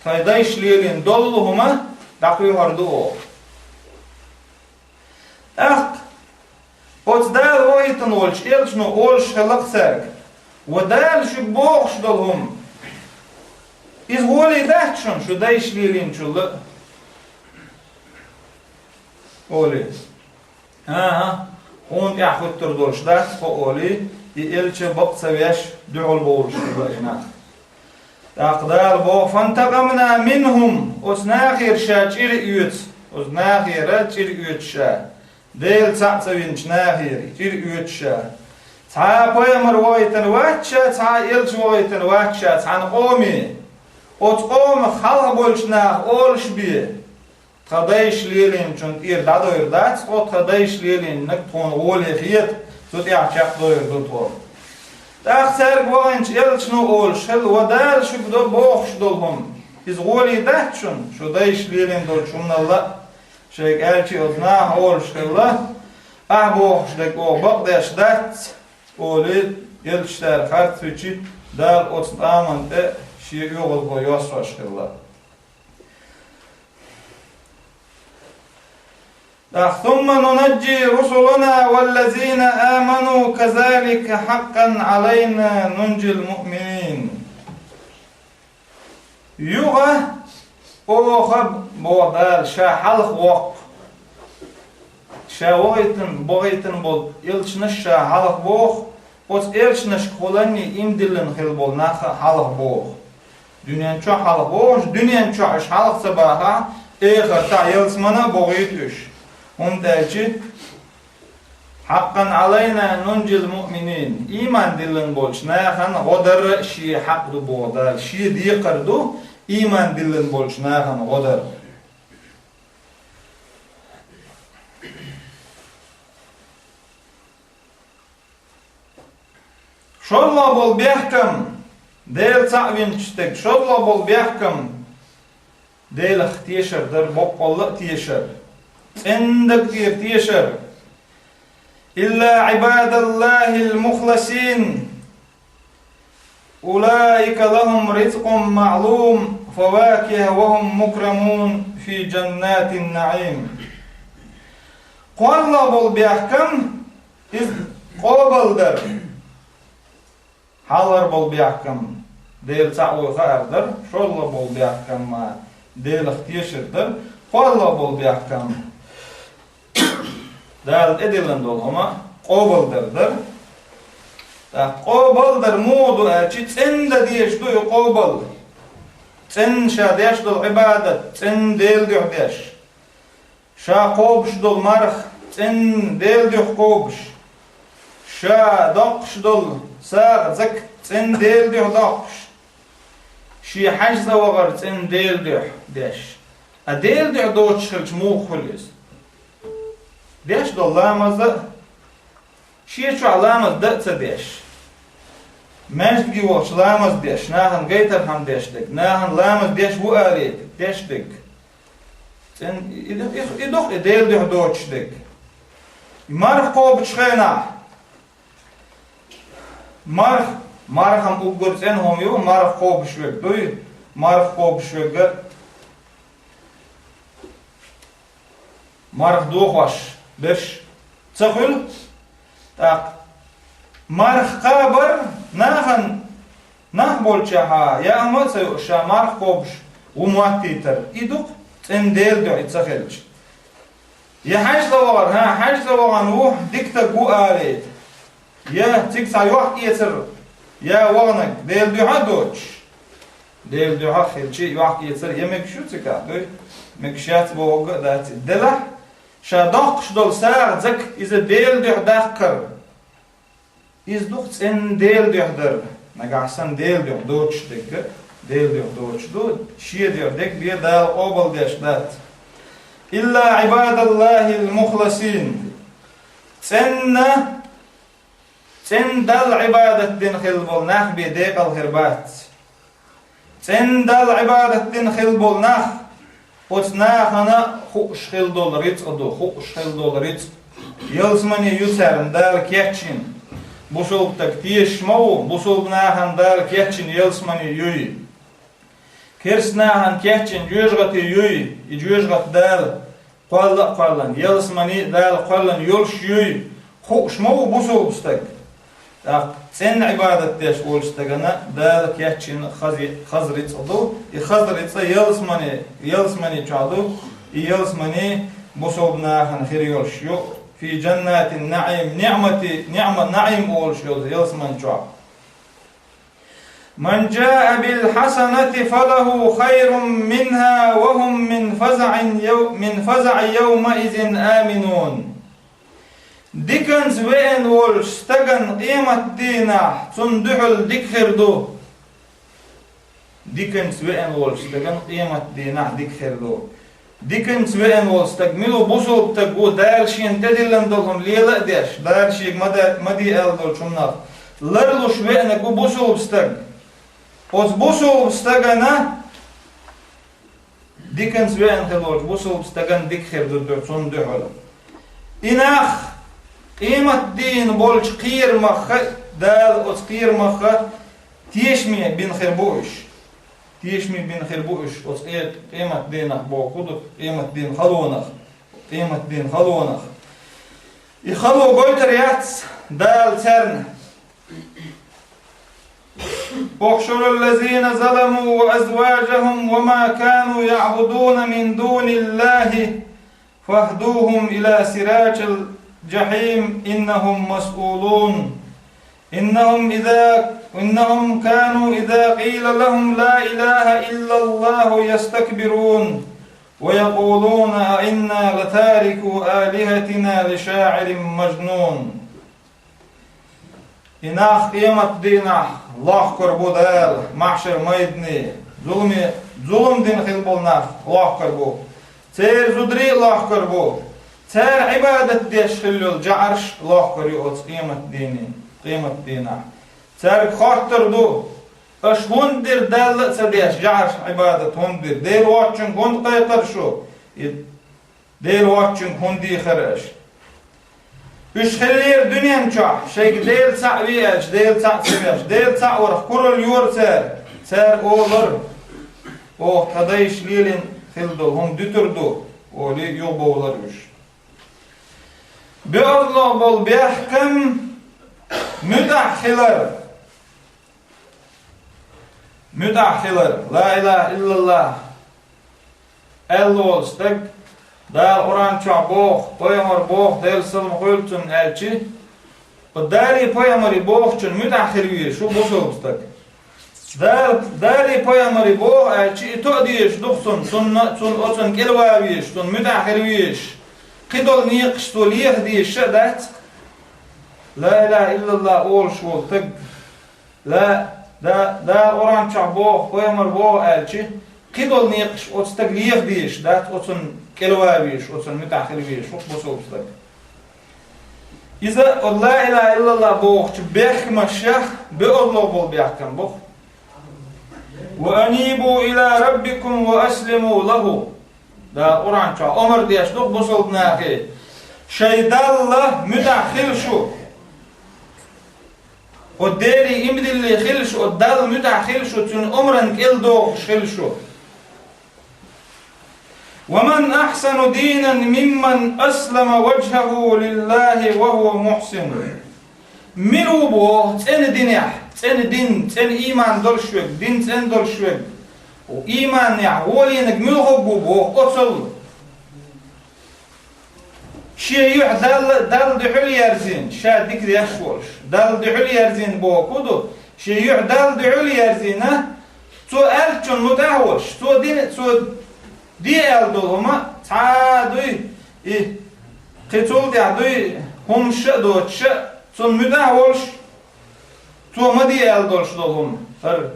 Тхан дайша лелийна долу хӀума дӀакхоьхьур ду оха». ТӀаккха оцу Дала ваийтина волчу элчано олуш хилла-кх цаьрга: «Ва Дала шуьга бохуш долу хӀума, иза гӀоле дац шуна, шу дайша лелийначул а?» олий. «ХӀан-хӀа, хьуна тӀаьхьа хӀуьттур долуш дац тхо», олий, и элча бакъ ца веш, дуьхьал бовлуш хилла и нах. ТӀаккха Дала боху: «Фантакъамна минхум», оцу нахера ша чӀир а оьцу, оцу нахера чӀир а оьцу ша, Дела цхьаъ ца винчу нахера чӀир а оьцу ша. Цхьа а пайхамар ваийтина вац ша, цхьа а элча ваийтина вац ша цхьана къоме. Оцу къомах хьалха болчу наха олуш бен: «Тхан дайша лелийначунна тӀера дӀадойр дац тхо, тхан дайша лелийнарг тхуна гӀоле хета, цу тӀехь чекхдойр ду тхо». ТӀаккха цаьрга ваханчу элчано олуш хилла: «Ва Дала шуьга до бохуш долу хӀума, иза гӀоле дац шуна, шу дайша лелийна долчу хӀуманал а?» Шайга аьлча, оцу наха олуш хилла: «Ахь бохуш дерг оха бакъдеш дац», олий, элча цара харцвичи, Дала оцу къоман тӀе шен оьгӀазло йоссош хилла. ТӀаккха: «Сумма нунаджи русулана валлазина аману казалика хьаккъан Ӏалайна нунджил муъминин». Юха оха, боху Дала, ша хьалха воккху, ша вахийтина, бахийтина болу элчанаш ша хьалха боху, оцу элчанашкахула иман диллина хилла болу нах а хьалха боху. Дуьнен чохь хьалха бохуш, дуьнен чохь уьш хьалха ца бахахь, эхартахь ялсамане а бохуьйту уьш. ХӀунда аьлча: «Хьаккъан Ӏалайна нунджил муъминин». Ийман диллина болчу нахана гӀо дар шен хьакъ ду, боху Дала. Шен декхар ду ийман диллина болчу нахана гӀо дар. ШолгӀа болу бехкам, Дела цхьаъ винчу стеган шолгӀа болу бехкам, Делах тешар дара, боккъалла а тешар, цӀендаг тӀера тешар. «Илла Ӏибадаллахил мухласин, улаика лахум ризкъун маълум, фавакиха ва хум мукрамун фи джаннатин наим». КхоалгӀа болу бехкам, Иза къобалдар. Хьалхара болу бехкам Дела цхьаъ вуй хаар дар, шолгӀа болу бехкам Делах тешар дар, кхоалгӀа болу бехкам Дала тӀедиллина долу хӀума къобалдар дар. ТӀаккха къобалдар муха ду аьлча, цӀена дан дезаш ду и къобал. ЦӀена ша деш долу Ӏибадат, цӀена Делан дуьхьа деш. Ша кхобуш долу марха, цӀена Делан дуьхьа кхобуш. Ша доккхуш долу сагӀа, закат, цӀена Делан дуьхьа доккхуш. Шен хьаьжцӀа вахар, цӀена Делан дуьхьа деш. А Делан дуьхьа доцуш хилча муха хуьлу иза? Деш долу ламаз а, шен чохь ламаз дан а ца деш. Маьждиге вахча ламаз деш, нахана гайтархьама деш дерг, нахана ламаз деш ву алийта, деш дерг. ЦӀена, и, и, и, и ду-кх и Делан дуьхьа доцуш дерг. И марха кхобучу хенахь, марха, марха-м уггар цӀена хӀума ю, марха кхобуш верг дуй, марха кхобуш верг а, марха дохош берш ца хуьлу. ТӀаккха марха кхабар нахана, нах болчохь а яа хӀума а ца юуш, ша марха кхобуш ву моттийтар, и ду-кх цӀена Делан дуьхьа и ца хилча. Я хьаьжцӀа вахар, хьан хьаьжцӀа вахана ву, дика стаг ву алийта. Я цига цхьа йохк-эцар, я ваханарг Делан дуьхьа а доцуш. Делан дуьхьа а хилча, йохк-эцар я мегаш ю цигахь, дуй? Мегаш яц бохург а дац и. Делахь, ша доккхуш долу сагӀа, закат, иза Делан дуьхьа даккхар. Иза ду-кх цӀена Делан дуьхьа дар. Нагахь санна Делан дуьхьа доцуш дерг а, Делан дуьхьа доцуш ду, шен дуьхьа дерг бен Дала къобал деш дац. Илла Ӏибадаллахил мухласин. ЦӀена, цӀена Далла Ӏибадат дина хилла болу нах бен декъал хир бац. ЦӀена Далла Ӏибадат дина хилла болу нах, оцу нахана хууш хилла долу рицкъ ду, хууш хилла долу рицкъ. Ялсамани ю царна Дала кечйина. Бусулба стаг тешаш ма ву, бусулба нахана Дала кечйина ялсамани юй. Керста нахана кечйина жоьжахати юй, и жоьжахати Дала кхолла а кхоьллина, ялсамани Дала кхоьллина йолуш юй, хууш ма ву бусулба стаг. ТӀаккха цӀена Ӏибадат деш волчу стагана Дала кечйина хаза, хаза рицкъ ду, и хаза рицкъ ялсамани, ялсамани чохь ду, и ялсамани бусулба нахана хир йолуш ю, фи жаннатин наӀим, ниӀмати, ниӀма, наӀим олуш йолу ялсамани чохь. Ман жаа бил хьасанати фалаху хайрун минха ва хум мин фазаӀин яв-, мин фазаӀи явмаизин аминун. Диканца веана волчу стагана къематдийнахь цунна дуьхьал дика хир ду. Диканца веана волчу стагана къематдийнахь дика хир ду. Диканца веана волу стаг мила ву? Бусулба стаг ву, Дала шена тӀедиллина долу хӀума лела а деш, Дала шега ма де-, ма де аьлла долчу хӀуманах ларлуш веанарг ву бусулба стаг. Оцу бусулба стагана, диканца веана хилла волчу бусулба стагана дика хир ду дуьхьа, цунна дуьхьал. И нах къематдийна болчу кхерамах, Дала оцу кхерамах тешаме бина хир бу уьш. Тешаме бина хир бу уьш оцу къе-, къематдийнах боху хӀун ду, къематдийнан халонах, къематдийнан халонах. И хало гойтур яц Дала царна. احشروا الذين ظلموا وأزواجهم وما كانوا يعبدون من دون الله فاهدوهم إلى صراط الجحيم إنهم مسؤولون. إنهم إذا، إنهم كانوا إذا قيل لهم لا إله إلا الله يستكبرون ويقولون أئنا لتاركو آلهتنا لشاعر مجنون. И нах къематдийнахь лохкур бу Дала, маьхьшар майдане, зуламе, зулам дина хилла болу нах лохкур бу. Церан зударий а лохкур бу. Цара Ӏибадат деш хилла йолу жаӀарш а лохкур ю оцу къематдийне, къематдийнахь. Цаьрга хоттур ду: «Аша хӀунда дира Далла а ца деш жаӀарш Ӏибадат, хӀунда дира? Дела воцчунга хӀунда кхайкхира шу? И Дела воцчунга хӀунда дийхира аша?» Уьш хиллера дуьнен чохь, шайга Дела цхьаъ ве аьлча, Дела цхьаъ ца веш, Дела цхьаъ варх куралла йора цара. Цара олура: «Оха тхан дайша лелийна хилла долу хӀума дуьтур ду», олий, юхабовлура уьш. БоьазлогӀ болу бехкам муьтӀахь хилар. МуьтӀахь хилар. Ла илаха иллаллах аьлла волу стаг, Дала Къуръан чохь боху, пайхамар боху, Делан салам хуьлда цунна аьлчи, Далий пайхамарий бохучун муьтӀахь хила везаш ву бусалба стаг. Дала, Далий пайхамарий боху аьлчи, и тоъа дезаш ду-кх цунна, цунна, цунна оцунна кӀелван везаш, цунна муьтӀахь хила везаш. Кхидолу некъаш цо леха дезаш а дац. Ла илаха иллаллах олуш волу стаг. Ла, да, Дала Къуръан чохь боху, пайхамар боху аьлчи, кхидолу некъаш оцу стаг леха дезаш дац, оцунна кӀелван везаш, оцунна муьтӀахь хила везаш ву бусалба стаг. Иза оцу ла илаха иллаллах бохучу бехкамашех боьазлогӀ болу бехкам боху. «Ва анибу ила раббикум ва аслиму лаху». Дала Къуръан чохь омра деш ду бусалба нахе. Шайн Далла муьтӀахь хила шу. Оцу Деле иман диллина хила шу, оцу Далла муьтӀахь хила шу, цуьнан омранна кӀелдохуш хила шу. «Ва ман ахьсану дийнан мимман аслама ваджхаху лиллахи ва хува мухьсин». Мила ву боху цӀена динехь, цӀена дин, цӀена ийман долуш верг, дин цӀена долуш верг, ийманехь гӀолийнарг муьлхарг ву боху оцал? Шен юьхь Далла, Далла дуьхьал ерзийна, ша дика деш волуш. Далла дуьхьал ерзийна боху ду, шен юьхь Далла дуьхьал ерзийна, цо аьллачунна муьтӀахь а волуш, цо дина, цо де аьлла долу хӀума цхьа а дуй, и кхин цул тӀаьхьа дуй, хӀумаш а доцуш а, цунна муьтӀахь а волуш, цо ма де аьлла долуш долу хӀума, хӀара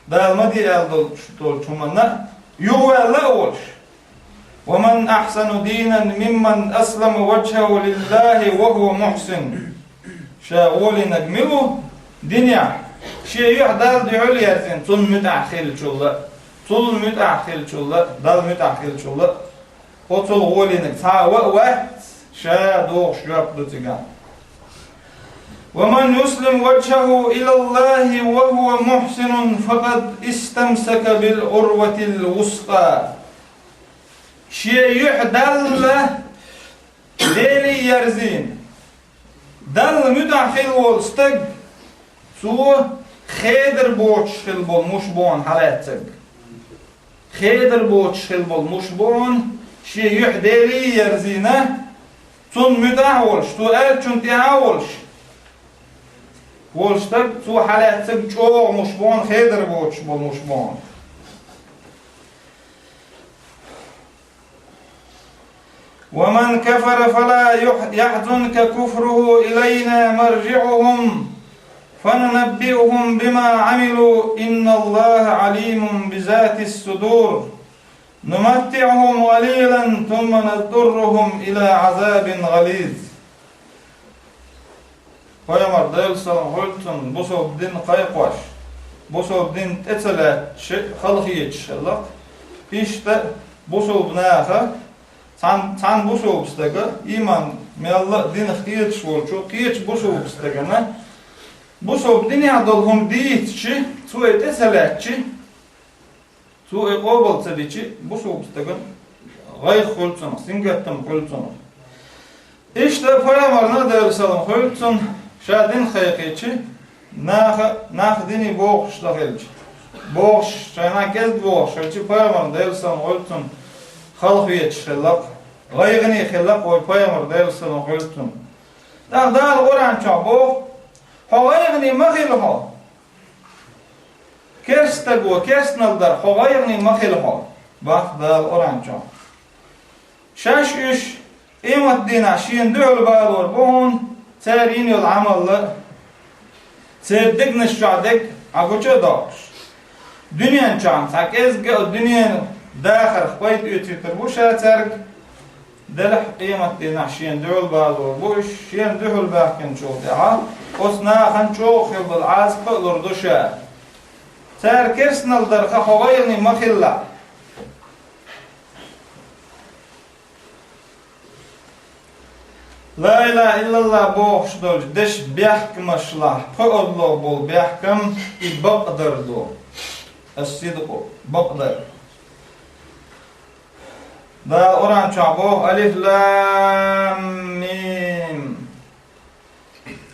Дала ма де аьлла долуш долчу хӀуманна юхаваьлла а волуш. «Ва ман ахьсану дийнан мимман аслама ваджхаху лиллахи ва хува мухьсин». Ша гӀолийнарг мила ву динехь, шен юьхь Далла дуьхьал ерзийна, цунна муьтӀахь хиллачул а, цул муьтӀахь хиллачул а, Далла муьтӀахь хиллачул а, оцул гӀолийнарг цхьа а вац, ша дохуш жоп ду цигахь. «Ва ман юслим ваджхаху илаллахи ва хува мухьсинун факъад истамсака бил Ӏурватил вускъа». Шен юьхь Далла Деле ерзийна, Далла муьтӀахь хила волу стаг, цо хедар боцуш хила болу муш бу хьуна хьалаьцнарг. Хедар боцуш хила болу муш бу хьуна, шен юьхь Деле ерзийна, цунна муьтӀахь а волуш, цо аьллачунна тӀаьхьа а волуш, волу стаг, цо хьалаьцнарг чӀогӀа муш бу хьуна, хедар боцуш болу муш бу хьуна. «Ва ман кафара фала юхь-, яхьзунка куфруху илайна марджиӀухум, фанунаббиухум бима Ӏамилу, инналлаха Ӏалимун бизатис судур. НуматтиӀухум гӀалилан, сумма надтуррухум ила Ӏазабин гӀализ». Пайхамар, Делан салам хуьлда цунна, бусалба дин кхайкхош, бусалба дин тӀе ца лаьтташ, халахеташ хилла-кх. Иштта бусалба наха, цхьана, цхьана бусалба стага, ийман мелла а динах кхеташ волчу, кхечу бусалба стагана, бусалба динехь долу хӀума дийцичи, цо и тӀе ца лаьттачи, цо и къобал ца дичи, бусалба стагана гӀайгӀа хуьлу цунах, сингаттам хуьлу цунах. Иштта пайхамарна, Делан салам хуьлу цунна, ша дин кхайкхийчи, наха, нах дине бохуш ца хилча, бохуш, шайна кӀезиг бохуш хилчи, пайхамарна, Делан салам хуьлу цунна, халахеташ хилла-кх, гӀайгӀане хилла-кх вай пайхамар, Делан салам хуьлу цунна. ТӀаккха Дала Къуръан чохь боху: «Хьо гӀайгӀане ма хила хьо». Керста стаг ву, керстанал дар, хьо гӀайгӀане ма хила хьо, боху Дала Къуръан чохь. Шаьш уьш къематдийнахь шена дуьхьал балор бу хьуна, цара йина йолу Ӏамал а, церан дегнаш чохь дерг а гучу а доккхуш. Дуьнен чохь цхьа кӀезиг а дуьненан дахарх пайда оьцуьйтур бу ша цаьрга. Делахь къематдийнахь шена дуьхьал балор бу уьш, шена дуьхьал баьхкинчул тӀаьхьа оцу нахана чӀогӀа хила долу Ӏазап а лур ду ша. Цара керстанал дарх хьо гӀайгӀане ма хилалахь. Ла илаха иллаллах бохуш долчу дешан бехкамашлахь пхоьазло болу бехкам и бакъдар ду. Ас-сидкъу, бакъдар. Дала Къуръан чохь боху: «Алиф лам мим».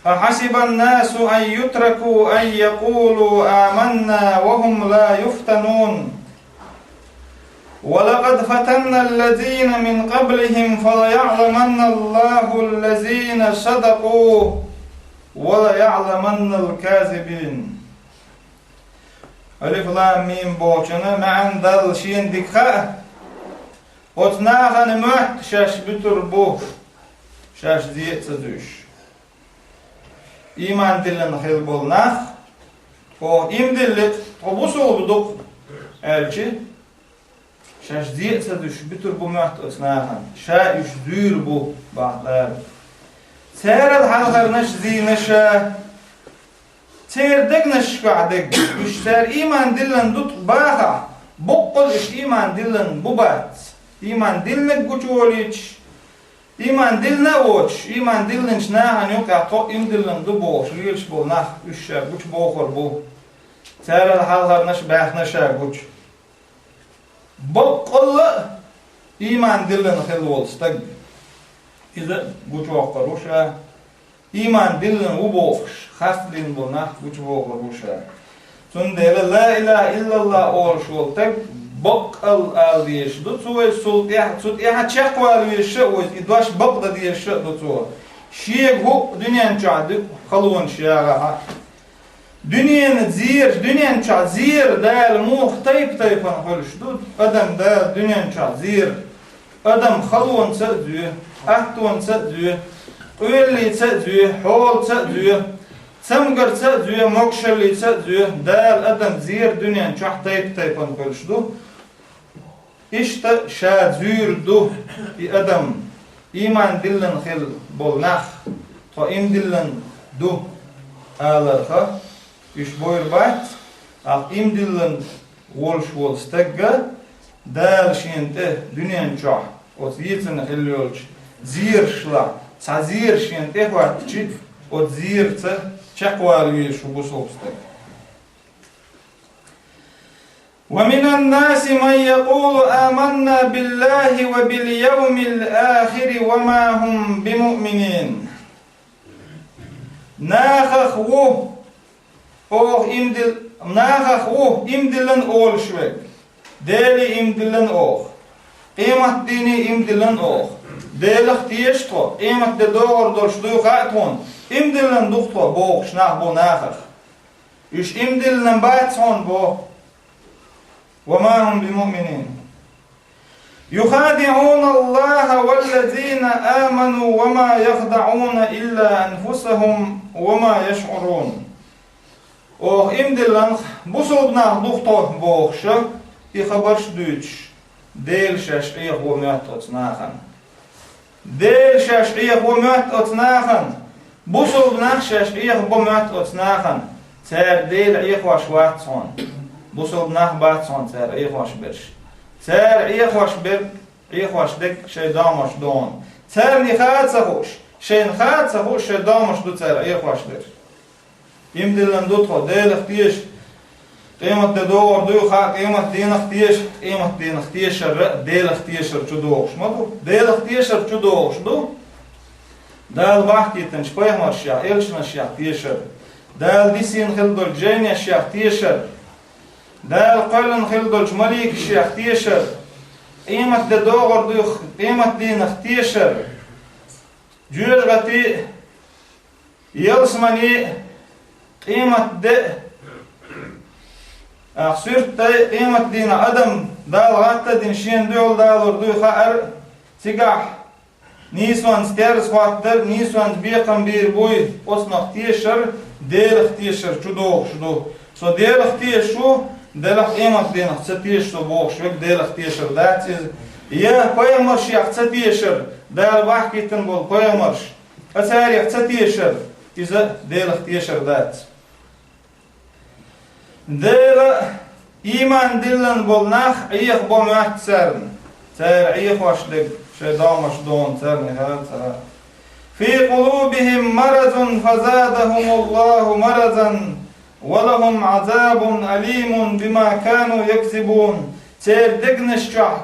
أحسب الناس أن يتركوا أن يقولوا آمنا وهم لا يفتنون. ولقد فتنا الذين من قبلهم فليعلمن الله الذين صدقوا وليعلمن الكاذبين. Алиф-лам-мим бохучун маьӀна Далла шена дика хаьа. Оцу нахана моьтту шаьш буьтур бу, шаьш зен а ца зуьйш. Ийман диллина хилла болу нах, оха ийман диллина, тхо бусулба ду-кх аьлча, шаьш зен а ца зуьйш буьтур бу моьтту оцу нахана, ша уьш зуьйр бу, боху Дала. Царал хьалхарнаш зийна ша, церан дегнашкахь дерг, уьш цара ийман диллина ду-кх бахахь, баккъалла уьш ийман диллина бу бац. Ийман диллинарг гучуволуьйтуш, ийман диллина а воцуш, ийман диллинчу нахана юкъахь тхо ийман диллина ду бохуш лелаш болу нах, уьш ша гучубохур бу. Царал хьалхарнаш а баьхна ша гучу. Баккъалла а ийман диллина хилла волу стаг, иза гучувоккхур ву ша. Ийман диллина ву бохуш, харцдина болу нах гучубохур ву ша. Цундела ла илаха иллаллах олуш волу стаг баккъалла ала дезаш ду цо иза, цул тӀаьхьа, цу тӀаьхьа чекхвала везаш а ву иза, и дош бакъдан дезаш а ду цо. Шега хӀуъа дуьнен чохь ду халонаш ягӀахь а. Дуьненан зераш, дуьнен чохь зера Дала муха тайп-тайпана хуьлуш ду, адам Дала дуьнен чохь зера. Адам халонца а зоь, аттонца а зоь, къоьллица а зоь, хьолаца а зоь, цамгарца а зоь, могушаллица а зоь, Дала адам зера дуьнен чохь тайп-тайпана хуьлуш ду. Иштта ша зуьйр ду и адам, ийман диллина хилла болу нах, тхо ийман диллина ду аларха, уьш бовр бац, тӀаккха ийман диллина волуш волу стагга Дала шена тӀе дуьнен чохь оцу йийцина хилла йолчу зерашлахь цхьа зера шена тӀе хӀоттича, оцу зераца чекхвала везаш ву бусулба стаг. ومن الناس من يقول آمنا بالله وباليوم الآخر وما هم بمؤمنين. Нахах ву, оха ийман дил-, нахах ву ийман диллина олуш верг. Деле ийман диллина оха. Къематдийне ийман диллина оха. Делах теша тхо, къематде догӀур долуш дуй хаьа тхуна, ийман диллина ду-кх тхо бохуш нах бу нахах. Уьш ийман диллина бац хьуна боху. وما هم بمؤمنين. يخادعون الله والذين آمنوا وما يخدعون إلا أنفسهم وما يشعرون. Оха ийман диллинарш бусулба нах ду-кх тхо бохуш, и хабарш а дуьйцуш, Дела шаьш Ӏехаво моьтту оцу нахана. Дела шаьш Ӏехаво моьтту оцу нахана. Бусулба нах шаьш Ӏехабо моьтту оцу нахана. Цара Дела Ӏехош вац хьуна. Бусулба нах бац хьуна цара Ӏехош берш. Цара Ӏехош берг, Ӏехош дерг шайн домаш ду хьуна. Царна и хаа ца хууш, шайна хаа ца хууш, шайн домаш ду цара Ӏехош дерш. Ийман диллина ду тхо, Делах теша. Къематде догӀур дуй хаьа, къематдийнах теша, къематдийнах тешар а Делах тешар чу догӀуш ма ду. Делах тешар чу догӀуш ду. Дала бахкийтинчу пайхамаршех, элчанашех тешар. Дала дисина хилла долчу жайнашех тешар. Дала кхоьллина хилла долчу маликашех тешар. Къематде догӀур дуй, къематдийнах тешар. Жоьжахати, ялсамани, къематде, а, суьрттай, къематдийнахь адам Дала гӀатта а дина шена дуьхьал далур дуй хаар, цигахь нийсонца терза хӀоттар, нийсонца бекхам бийр буй, оцунах тешар, Делах тешар чу догӀуш ду. Со Делах тешаш ву, делахь къематдийнах ца теша со бохуш верг Делах тешар дац иза. Я пайхамаршех ца тешар, Дала бахкийтина болу пайхамарш, ткъа царех ца тешар, иза Делах тешар дац. Дела ийман диллина болу нах Ӏехабо моьтту царна. Цара Ӏехош дерг шайн домаш ду хьуна царна хаа ца хаьа. في قلوبهم مرض فزادهم الله مرضا ولهم عذاب أليم بما كانوا يكذبون. Церан дегнаш чохь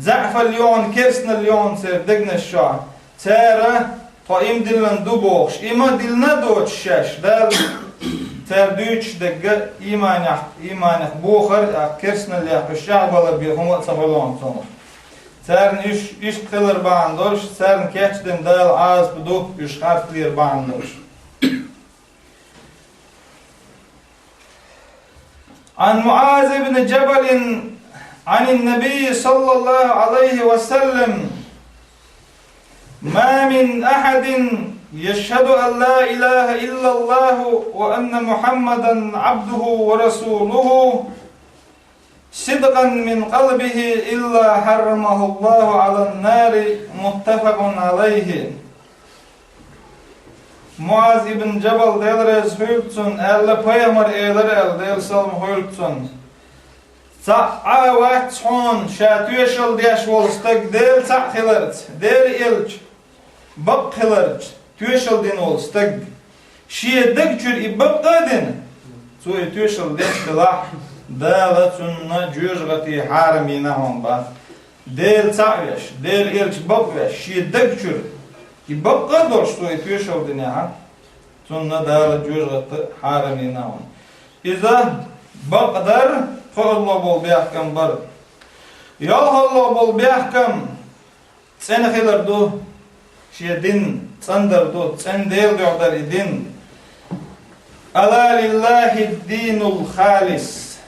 заьӀапалла ю хьуна, керстаналла ю хьуна церан дегнаш чохь. Цара Тхо има диллина ду бохуш, има диллина а доцуш шаьш, Дала цара дуьйцуш дерг а ийманех, ийманех бохар а, керстаналлех уьш чӀагӀбалар бен хӀума а ца хуьлу хьуна цунах. Царна уьш иштта хилар бахьана долуш, царна кечдина Дала Ӏазап ду, уьш харцлера бахьана долуш. عن معاذ بن جبل عن النبي صلى الله عليه وسلم: ما من أحد يشهد أن لا إله إلا الله وأن محمدا عبده ورسوله صدقا من قلبه إلا حرمه الله على النار. متفق عليه. Муаз ибн Джабал, Дела реза хуьлда цунна, аьлла, пайхамар элира аьлла, Делан салам хуьлда цунна: «Цхьа а вац хьуна ша тоьшалла деш волу стаг Дела цхьаъ хиларца, Дела элча бакъ хиларца тоьшалла дина волу стаг. Шен даг чуьра и бакъ а дина, цо и тоьшалла деш делахь, Дала цунна жоьжахати хьарам йина хьуна бац. Дела цхьаъ веш, Дела элча бакъ веш, шен даг чуьра и бакъ а долуш цо и тоьшалла динехь, цунна Дала жоьжахати хьарам йина хьуна». Иза бакъ дар, кхоалгӀа болу бехкам бар. ЙолхалгӀа болу бехкам цӀена хилар ду, шен дин цӀандар ду, цӀена Делан дуьхьа дара и дин. «Ала лиллахи динул халис».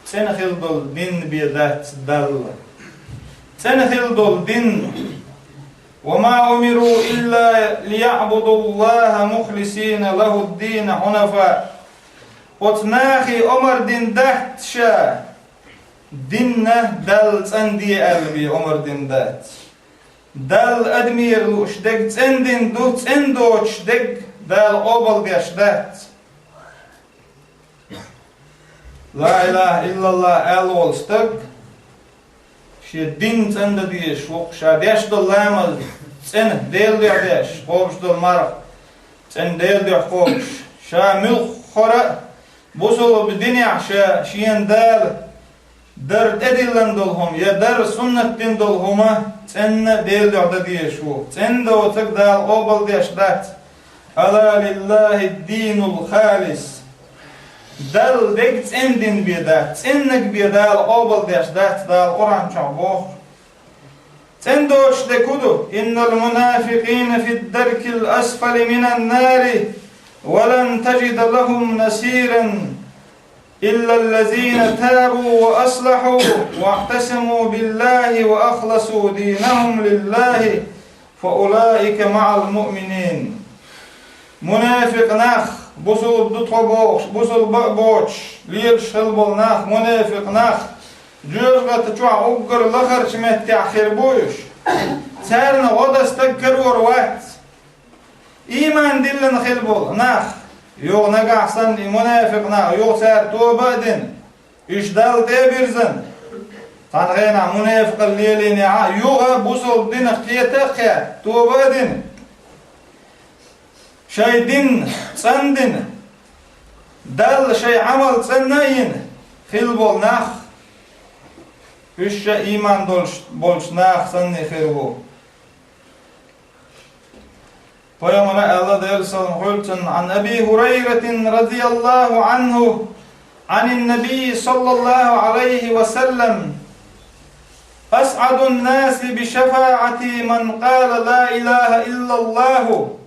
ЦӀена хила долу дин бен дац Далла. ЦӀена хила долу дин. «Ва ма умиру илла лияъбудуллаха мухлисина лахуд-дина хьунафа». Оцу нахе омар дина дац ша, динна Далла цӀанде аьлла бен омар дина дац. Далла адамера лууш дерг цӀена дина ду, цӀена доцуш дерг Дала къобалдеш дац. Ла илаха иллаллах аьлла волу стаг, шен дин цӀандан дезаш ву-кх, ша деш долу ламаз цӀена Делан дуьхьа деш, кхобуш долу марха цӀена Делан дуьхьа кхобуш, ша муьлххара а бусалба динехь ша шена Дала дара тӀедиллина долу хӀума я дара суннат дина долу хӀума цӀена Делан дуьхьа дан дезаш ву. ЦӀена доцург Дала къобалдеш дац. «Ала лиллахи динул халис». Далла дерг цӀена дина бен дац, цӀеннаг бен Дала къобалдеш дац, Дала Къуръан чохь боху. ЦӀена доцуш дерг хӀун ду? «Иннал мунафикъина фид даркил асфали минан нари, ва лан таджида лахум насиран». «Иллаллазина табу ва аслаху, ваътасаму биллахи ва ахласу динахум лиллахи, фа улаика маъал муъминин». Мунафикъ нах, бусулба ду тхо бохуш, бусулба а боцуш, лелаш хила болу нах, мунафикъ нах, жоьжахати чохь уггар лахарчу меттехь хир бу уьш. Царна гӀо дан стаг карор вац. Ийман диллина хила болу нах, юха нагахь санна и мунафикъ нах, юха цара тоба а дина, уьш Далла тӀе а бирзина, цхьана хенахь мунафикъалла лелийнехь а, юха бусалба динах кхета а кхетта, тоба а дина, шайн дин цӀандина, Далла шайн Ӏамал цӀанна а йина хила болу нах, уьш ша ийман долуш болчу наха санна хир ву. Пайхамара аьлла, Делан салам хуьлда цунна: «Ан Аби Хурайратин радияллаху анху, анин Набий саллаллаху алайхи ва саллам: „Асъадун наси би шафаъати ман къала ла илаха иллаллаху,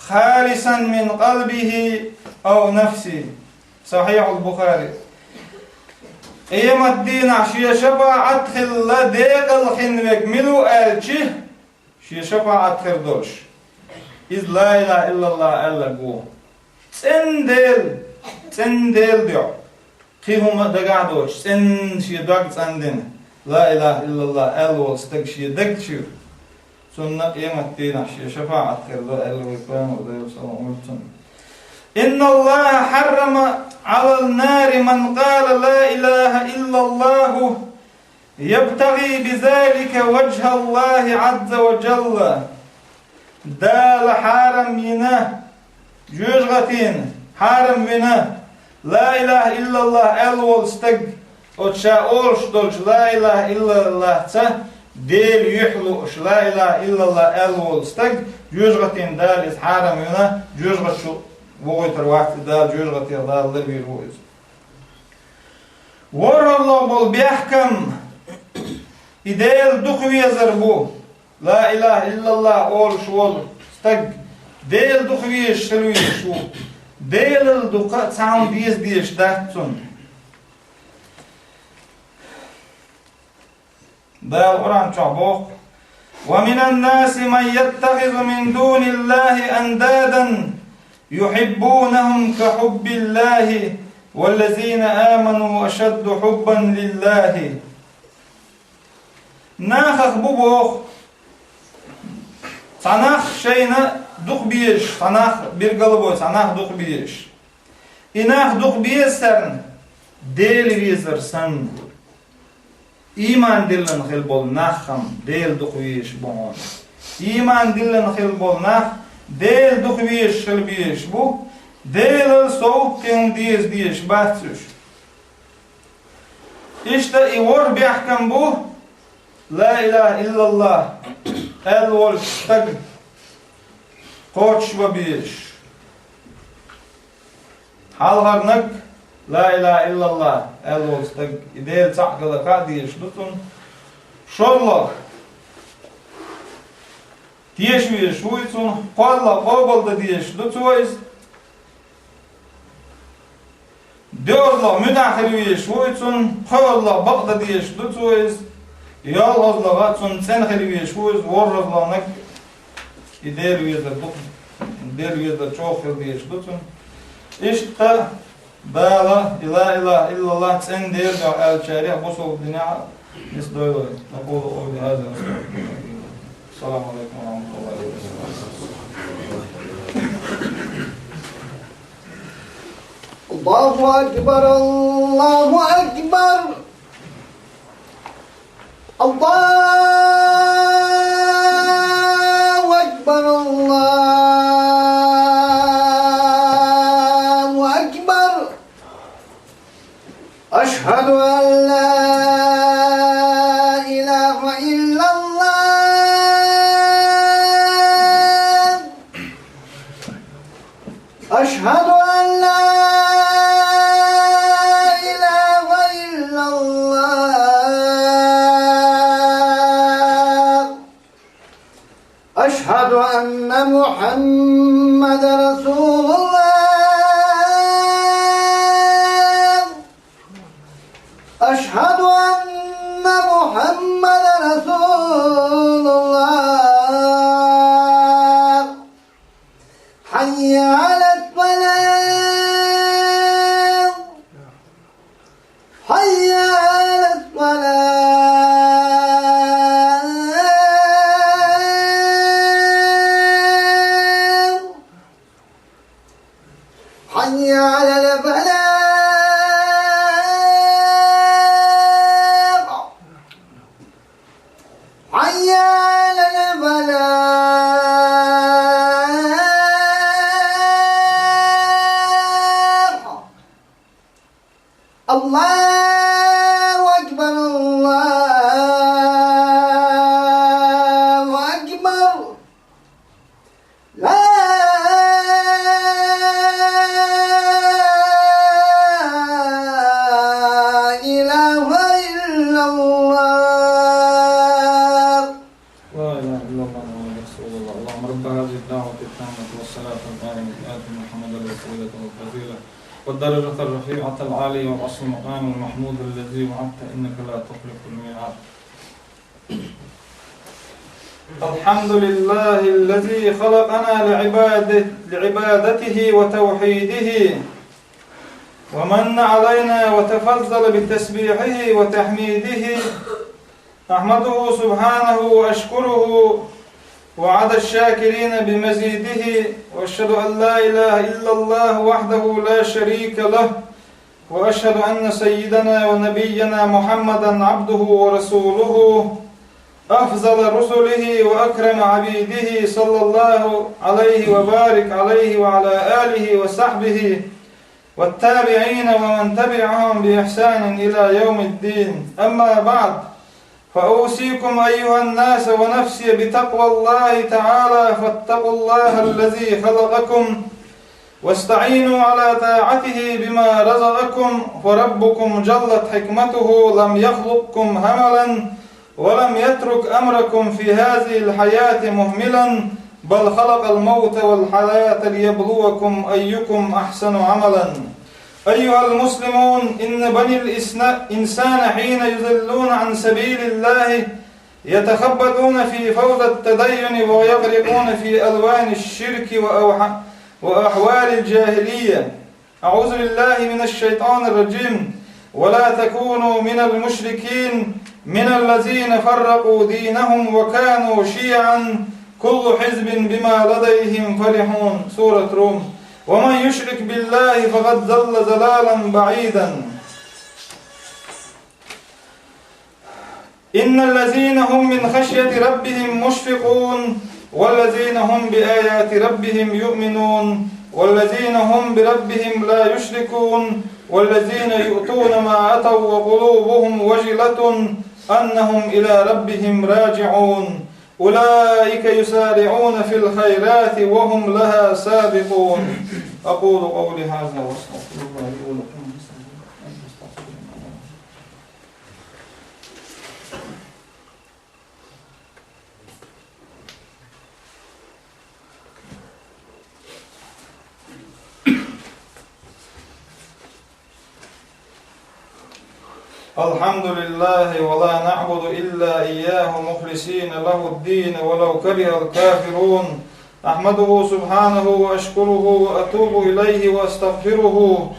халисан мин къалбихи ав нафсихи“». Сахьихьул Бухари. Къематдийнахь шен шапаӀат хилла декъала хин верг мила ву аьлчи, шен шапаӀат хир долуш, иза ла илаха иллаллах аьлларг ву. ЦӀена Дела, цӀена Дела дуьхьа, кхин хӀума а дагахь а доцуш, цӀена шен дог цӀандина, ла илаха иллаллах аьлла волу стаг шен даг чуьра, цунна къематдийнахь шен шапаӀат хир ду аьлла вай пайхамар, Делан салам хуьлда цунна. «Инналлаха хьаррама Ӏалан нари ман къала ла илаха иллаллаху, ябтагӀи бизалика ваджхӀаллахи Ӏазза ва джалла». Дала хьарам йина, жоьжахатина хьарам вина, ла илаха иллаллах аьлла волу стаг, оцу ша олуш долчу ла илаха иллаллахца Дела юхь лууш, ла илаха иллаллах аьлла волу стаг, жоьжахатин Дала иза хьарам вина, жоьжахати чу вохуьйтур вац иза Дала, жоьжахатех Дала ларвийр ву иза. ВорхӀалгӀа болу бехкам, и Дела дукха везар бу. Ла илаха иллаллах олуш волу стаг Дела дукха везаш хила везаш ву. Делал дукха а цхьа хӀума деза дезаш дац цунна. Дала Къуръан чохь боху: «Ва минан наси ман яттахизу мин дуниллахи андадан, юхиббунахум ка хуббиллахи, валлазина аману ашадду хуббан лиллахи». Нахах бу боху, цхьа нах шайна дукха безаш, цхьа нах биргал а бой, цхьа нах дукха безаш. И нах дукха беза царна, Дела везар санна. Ийман диллина хила болу нах-м Дела дукха везаш бу хьуна. Ийман диллина хила болу нах Дела дукха везаш хила безаш бу, Делал сов кхин хӀума деза дезаш бац уьш. Иштта и ворхӀ бехкам бу, ла илаха иллаллах аьлла волчу стаг кхочушбан безаш. Хьалхарниг, ла илаха иллаллах аьлла волу стаг, и Дела цхьаъ хилар хаа дезаш ду цунна. ШолгӀа, теша везаш ву и цунна, кхоалгӀа, къобалдан дезаш ду цо иза. ДоьалгӀа, муьтӀахь хила везаш ву и цунна, пхоьалгӀа, бакъдан дезаш ду цо иза. ЙолхалгӀа, цунна цӀена хила везаш ву иза, ворхӀалгӀаниг, и Дела везар ду, Дела везар чӀогӀа хила дезаш ду цунна. Иштта Дала, и ла илаха иллаллах цӀена Дела дуьхьа аьллачарех бусалба динехь нисдойла вай. أقول قولي هذا وأستغفر الله لي ولكم. السلام عليكم ورحمة الله وبركاته. الله أكبر، الله أكبر. الله أكبر، الله أكبر. أشهد أن لا إله إلا الله. أشهد أن لا إله إلا الله. أشهد أن محمد رسول الله. أشهد أن محمد رسول الله. حي على الصلاة. حي على الصلاة. حي على الفلاح. حي على الفلاح. الله أكبر، الله أكبر. لا إله إلا الله. لا إله إلا الله محمد رسول الله. اللهم رب هذه الدعوة التامة والصلاة القائمة، آت محمدا الوسيلة والفضيلة والدرجة الرفيعة العالية والعرش المقام المحمود الذي وعدته إنك لا تخلف الميعاد. الحمد لله الذي خلقنا لعبادة-، لعبادته وتوحيده، ومن علينا وتفضل بتسبيحه وتحميده. أحمده سبحانه وأشكره وعد الشاكرين بمزيده، وأشهد أن لا إله إلا الله وحده لا شريك له، وأشهد أن سيدنا ونبينا محمدا عبده ورسوله، أفضل رسله وأكرم عبيده، صلى الله عليه وبارك عليه وعلى آله وصحبه والتابعين ومن تبعهم بإحسان إلى يوم الدين. أما بعد، فأوصيكم أيها الناس ونفسي بتقوى الله تعالى، فاتقوا الله الذي خلقكم، واستعينوا على طاعته بما رزقكم، فربكم جلت حكمته لم يخلقكم هملا، ولم يترك أمركم في هذه الحياة مهملا، بل خلق الموت والحياة ليبلوكم أيكم أحسن عملا. أيها المسلمون، إن بني الإنسان حين يضلون عن سبيل الله يتخبطون في فوضى التدين ويغرقون في ألوان الشرك وأوح-، وأحوال الجاهلية. أعوذ بالله من الشيطان الرجيم. ولا تكونوا من المشركين من الذين فرقوا دينهم وكانوا شيعا كل حزب بما لديهم فرحون. سورة روم. ومن يشرك بالله فقد ضل ضلالا بعيدا. إن الذين هم من خشية ربهم مشفقون، والذين هم بآيات ربهم يؤمنون، والذين هم بربهم لا يشركون، والذين يؤتون ما أتوا وقلوبهم وجلة أنهم إلى ربهم راجعون، أولئك يسارعون في الخيرات وهم لها سابقون. أقول قولي هذا وأستغفر الله لي ولكم. الحمد لله، ولا نعبد إلا إياه مخلصين له الدين ولو كره الكافرون. أحمده سبحانه وأشكره وأتوب إليه وأستغفره.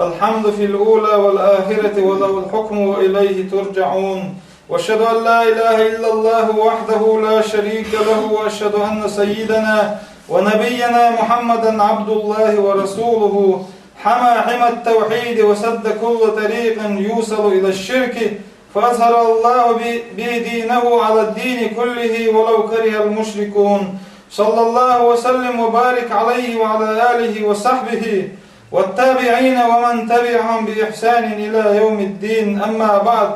الحمد في الأولى والآخرة وله الحكم وإليه ترجعون. وأشهد أن لا إله إلا الله وحده لا شريك له، وأشهد أن سيدنا ونبينا محمدا عبد الله ورسوله، حمى حمى التوحيد وسد كل طريق يوصل إلى الشرك، فأظهر الله ب-، به دينه على الدين كله ولو كره المشركون. صلى الله وسلم وبارك عليه وعلى آله وصحبه والتابعين ومن تبعهم بإحسان إلى يوم الدين. أما بعد،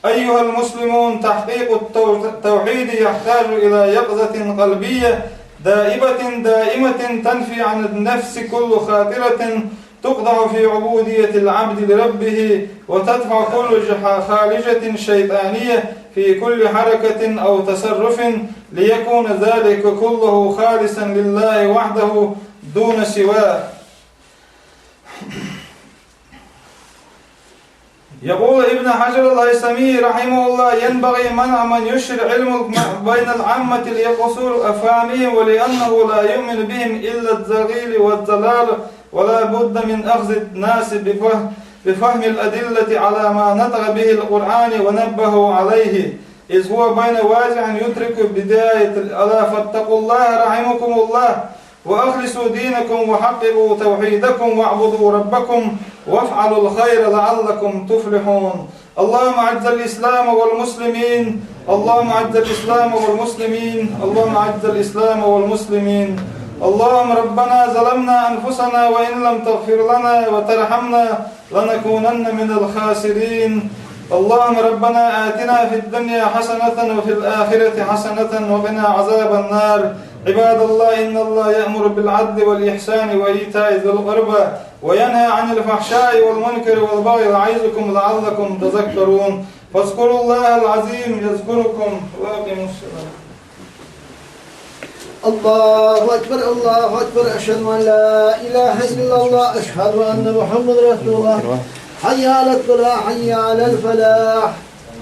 أيها المسلمون، تحقيق التو-، التوحيد يحتاج إلى يقظة قلبية دائبة دائمة تنفي عن النفس كل خاطرة تقدح في عبودية العبد لربه، وتدفع كل جح-، خالجة شيطانية في كل حركة أو تصرف، ليكون ذلك كله خالصا لله وحده دون سواه. يقول ابن حجر الهيثمي رحمه الله: ينبغي منع من يشر علم الم-، بين العامة لقصور أفهامهم، ولأنه لا يؤمن بهم إلا الزغيل والزلال، ولا بد من أخذ الناس بفه-، بفهم الأدلة على ما نطق به القرآن ونبه عليه، إذ هو بين واجع يدرك بداية الألا فاتقوا الله رحمكم الله، وأخلصوا دينكم وحققوا توحيدكم واعبدوا ربكم وافعلوا الخير لعلكم تفلحون. اللهم أعز الإسلام والمسلمين، اللهم أعز الإسلام والمسلمين، اللهم أعز الإسلام والمسلمين. اللهم ربنا ظلمنا أنفسنا وإن لم تغفر لنا وترحمنا لنكونن من الخاسرين. اللهم ربنا آتنا في الدنيا حسنة وفي الآخرة حسنة وقنا عذاب النار. عباد الله، إن الله يأمر بالعدل والإحسان وإيتاء ذي القربى وينهى عن الفحشاء والمنكر والبغي يعظكم لعلكم تذكرون. فاذكروا الله العظيم يذكركم وأقيموا الصلاة. الله أكبر، الله أكبر، أشهد أن لا إله إلا الله، أشهد أن محمد رسول الله. حي على الصلاة، حي على الفلاح.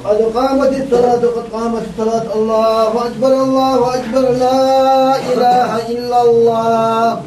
قد قامت الصلاة، قد قامت الصلاة. الله أكبر، الله أكبر، لا إله إلا الله.